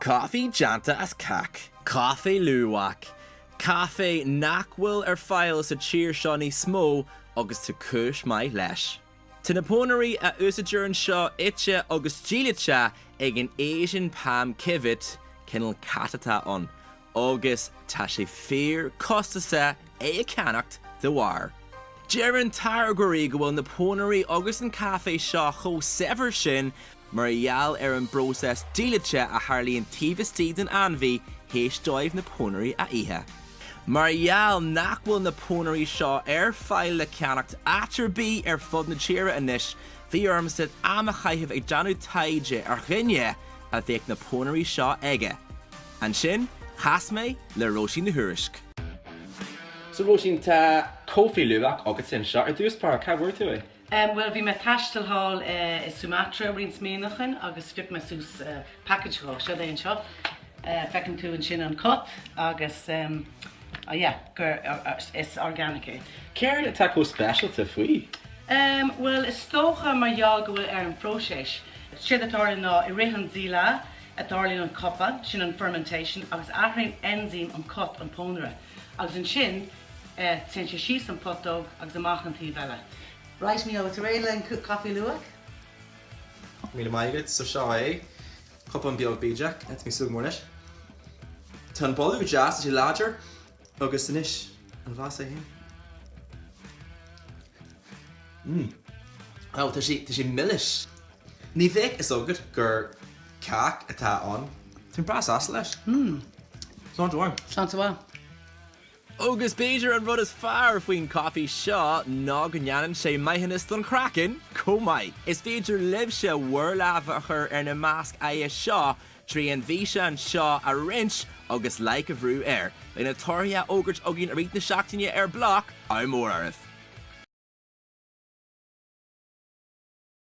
Caife déanta as cac. Caife Luwak. Caife nach bhfuil ar fáil sa tír seo níos mó agus tá cúis maith leis. Tá na pónairí a úsáidtear anseo ite agus díleite ag an Asian Palm Civet, cineál cat atá ann, agus tá sé fíor costasach é a cheannacht de bharr. Deireann táirgeoirí go bhfuil na pónairí agus an caife seo chomh saibhir sin mar gheall ar an bpróiseas díleite a tharlaíonn taobh istigh den ainmhí théis dóibh na pónairí a ithe. Mar gheall nach bhfuil na pónairí seo ar fáil le ceannacht áit ar bith ar fud na tíre anois, bhí ormsa am a chaitheamh ag déanamh taighde ar dhuine a bheadh na pónairí seo aige. Ansin, chas mé le Róisín Ní Thuairisg. So Róisín, tá Caife Luwak agatsa anseo. Ar dtús báire, cá bhfuair tú é? Bhuel, bhí mé ag taisteal thall i Sumatra roinnt míonna ó shin agus phioc mé suas package dhó. Seo é anseo. Feiceann tú ansin an cat agus yeah, gur is organic é. Céard atá chomh speisialta faoi? Bhuel, is dócha mar gheall go bhfuil ar an phróiseas. Séard a tharlaíonn ná i rith an díleá a dtarlaíonn an coipeadh, sin an fermentation, agus athraíonn enzym an cat an pónaire agus ansin Téann sé síos an phutóg agus amach an taobh eile. Right, Mícheál, tú réidh le an caife Luwak? Míle maith agat. So seo é. Cupán beag bídeach. Tá mé ag súil go mór leis. Tá an boladh deas, tá sé láidir. Agus anois, an blas é féin. Mmm. Oh, tá sé, tá sé milis. Ní bheadh fhios agat gur cac atá ann. Tá mé breá sásta leis. Mmm. Sláinte mhaith. Sláinte mhaith. Agus b'fhéidir an rud is fearr faoin chaife seo ná go ndéanann sé maithiúnas don chraiceann chomh maith. Is féidir libhse bhur lámha a chur ar na masc aghaidhe seo trí an bhfíseán seo a roinnt agus like a bhrú air. Beidh na torthaí á fhógairt againn i rith na seachtaine ar Bloc. Ádh mór oraibh!